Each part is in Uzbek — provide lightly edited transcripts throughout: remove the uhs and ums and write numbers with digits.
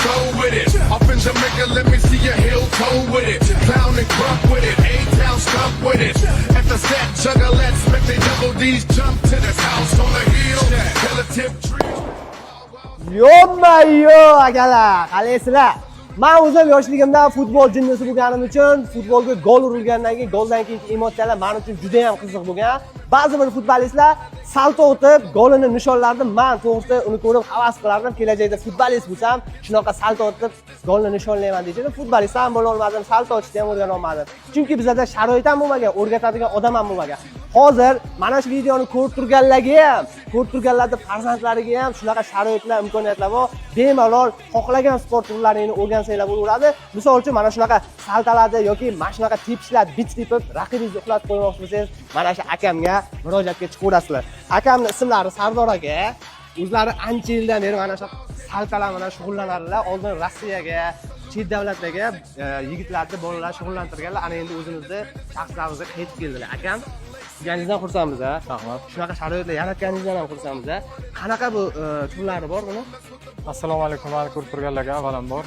Go with it. Up in Jamaica, let me see your heel toe with it. Clown and crump with it. A-town stump with it. At the set, juggalettes make they double D's jump to this house on the hill. Relative trees. Yo'mma-yo, akalar, qalaysizlar? Man o'zim yoshligimdan futbol jinnisi bo'lganim uchun futbolga gol urilgandan keyin, goldan keyingi emotsiyalar men uchun juda ham qiziq bo'lgan. Ba'zi bir futbolistlar salto otib golini nishonlardi. Man to'g'risi uni ko'rib havas qilardim. Kelajakda futbolist bo'lsam, shunaqa salto otib golni nishonlayman deyishadi. Futbolist ham bo'la olmadim, salto otishni ham o'rgana olmadim. Chunki bizada sharoit ham bo'lmagan, o'rgatadigan odam ham bo'lmagan. Hozir mana shu videoni ko'rib turganlarga ham, ko'rib turganlarni farzandlariga ham shunaqa sharoitlar, imkoniyatlar bor. Bemalol xohlagan sport turlarini o'rgansanglar bo'laveradi. Misol uchun, mana shunaqa saltalarni yoki mana shunaqa tepishlarni bit tepib raqibingizni uxlatib qo'ymoqchi bo'lsangiz, mana shu akamga murojaatga chiqaverasizlar. Akamni ismlari Sardor aka. O'zlari ancha yildan beri mana shu saltalar bilan shug'ullanadilar. Oldin Rossiyaga, chet davlatlarga yigitlarni, bolalar shug'ullantirganlar. Ana endi o'zimizni shaxslarimizga qaytib keldilar. Akam, kelganingizdan xursandmiz, a. Rahmat. Shunaqa sharoitlar yaratganingizdan ham xursandmiz, a. Qanaqa bu turlari bor buni? Assalomu alaykum, mani ko'rib turganlarga avvalambor.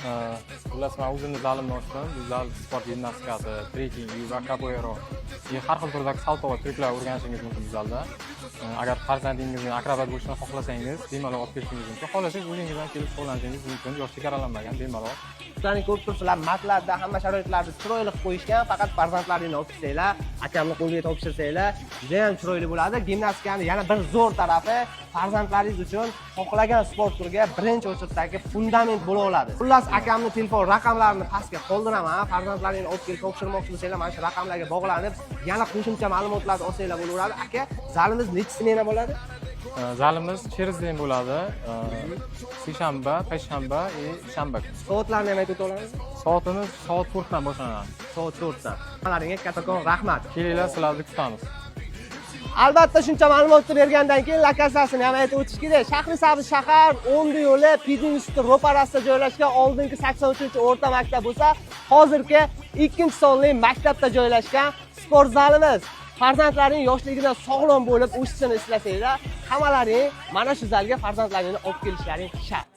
Xullas, man o'zimni zalimni ochdim. Bu zal sport gimnastikasi, breaking va capoeira и har xil turdagi salto va tryuklar o'rganishingiz mumkin bu zalda. Agar farzandingizni akrobat bo'lishini xohlasangiz, bemalol olib kelishingiz mumkin. Xohlasangiz, o'zingiz ham kelib shug'ullanishingiz mumkin. Yosh chegaralanmagan, bemalol. Sizlarning ko'rib turibsizlar, matlarda hamma sharoitlarni chiroyli qilib qo'yishgan. Faqat farzandlaringni olib kelsanglar, akamni qo'liga topshirsanglar, juda ham chiroyli bo'ladi. Gimnastikani yana bir zo'r tarafi, farzandlaringiz uchun xohlagan sport turiga birinchi очередь dagi fundament bo'la oladi. Xullas, akamni telefon raqamlarini pastga qoldiraman. Farzandlaringni olib kelib topshirmoqchi bo'lsanglar, mana shu raqamlarga bog'lanib, yana qo'shimcha ma'lumotlarni olsanglar bo'laveradi. Aka, zalimiz nechi smena bo'ladi? Zalimiz через день bo'ladi. Seshanba, payshanba и shanba kuni. Soatlarni ham aytib o'ta olamizmi? Soatimiz soat 4 dan boshlanadi. Soat 4 dan. Hammalaringga kattakon rahmat. Kelinglar, sizlarni kutamiz. Albatta, shuncha ma'lumotni bergandan keyin lokatsiyasini ham aytib o'tish kerak. Shahrisabz shahar, O'ndi yo'li, pedinstitut ro'parasida joylashgan. Oldingi 83-o'rta maktab bo'lsa, hozirgi ikkinchi sonli maktabda joylashgan sport zalimiz. Farzandlaring yoshligidan sog'lom bo'lib o'sishini istasanglar, hammalaring mana shu zalga farzandlaringni olib kelishlaring shart.